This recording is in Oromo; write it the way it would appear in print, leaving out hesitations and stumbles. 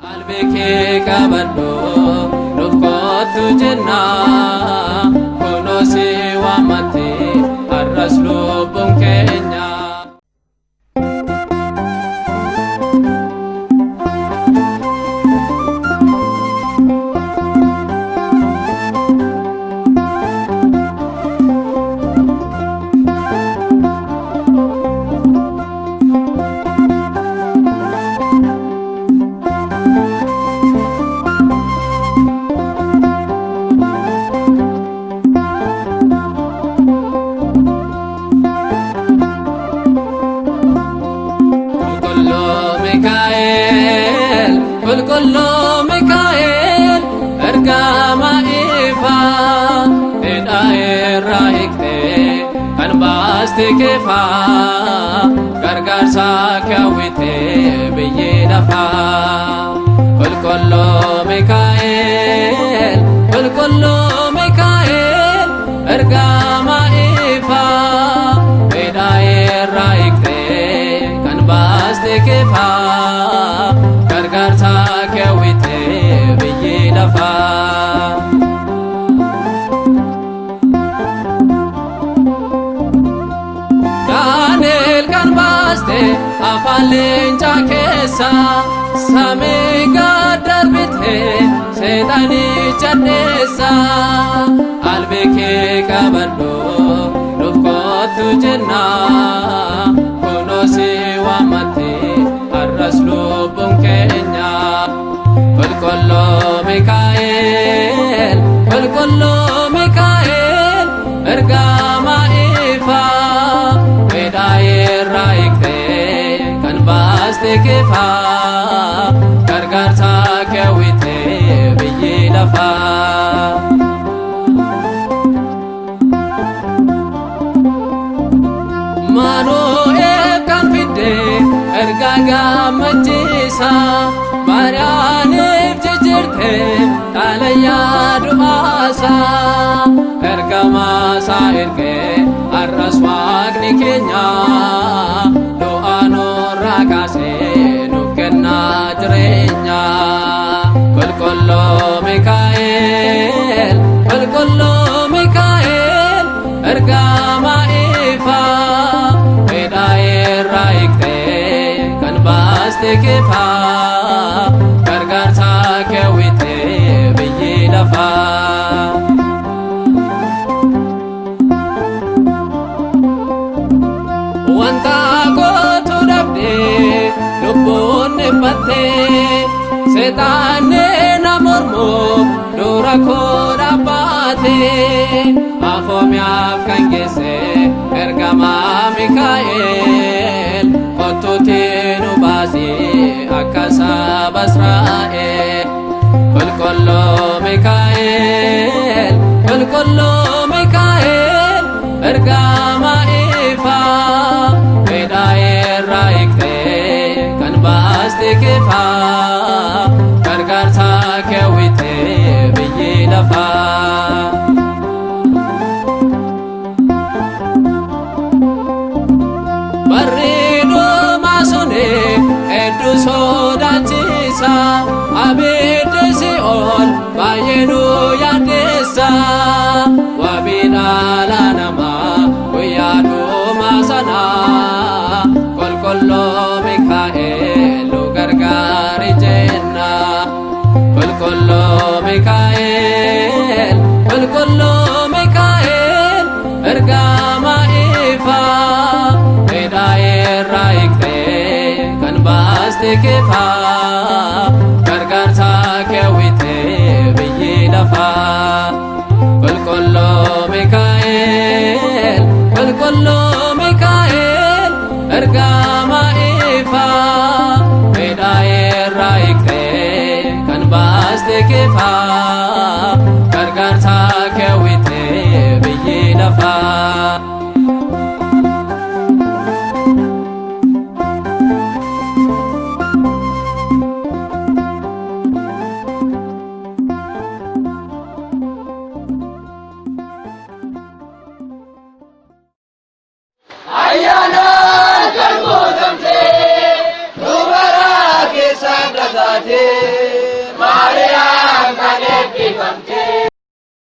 Qalbii kee qabadhu nuuf kottu jennaa kunoo si waammatti har'as lubbuun keenya. Qulqulluu Mikaa'el, Qulqulluu Mikaa'el, ergama ifaa, hidhaa irraa hiiktee kan baaste keefaa, gargaarsa kaawwitee biyyi lafaa. Qulqulluu Mikaa'el, Qulqulluu Mikaa'el, ergama ifaa, hidhaa irraa hiiktee kan baaste keefaa, gargaarsa kaawwitee biyyi lafaa. Daani'el kan baaste afaan leencaa keessa samii gad darbite seexanicha dheessa. Qalbii kee qabadhu nuuf kottu jennaa kunoo si waammatti har'as lubbuun keenya. Qulqulluu Mikaa'el, Qulqulluu Mikaa'el, ergama ifaa, hidhaa irraa hiiktee kan baaste keefaa, gargaarsa keewwitee biyyi lafaa. Maanu'eef kan fidde ergaa gammachiisa Maariyaaniif jijjiirte xalayyaa du'aasa ergamaa isaa ergee har'as waaqni keenya du'a nurraa kaasee nuuf kennaa jireenya. Qulqulluu Mikaa'el, Qulqulluu Mikaa'el, ergama ifaa, hidhaa irraa hiiktee kan baaste keefaa, gargaarsa keewwitee biyyi lafaa. Wanta gootu dhabdee lubbuun dhiphattee seexaanni na mormu dura koo dhaabbaate afoomiyaaf kan geesse ergamaa Mikaa'el kottuutti nu baasi akka saba Israa'el. Qulqulluu Mikaa'el, Qulqulluu Mikaa'el, ergama ifaa, hidhaa irraa hiiktee kan baaste keefaa, gargaarsa keewwitee biyyi lafaa. Barri dhumaa suni hedduu sodaachisa, abiddi si'ool baay'ee nu yaaddeessa. Wabii dhala namaa guyyaa dhumaa sana, Qulqulluu Mikaa'el nu gargaari jenna. Qulqulluu Mikaa'el, Qulqulluu Mikaa'el, ergama ifaa, hidhaa irraa hiiktee kan baaste keefaa, gargaarsa keewwitee biyyi lafaa. Qulqulluu Mikaa'el, Qulqulluu Mikaa'el, ergama ifaa, hidhaa irraa hiiktee kan baaste keefaa.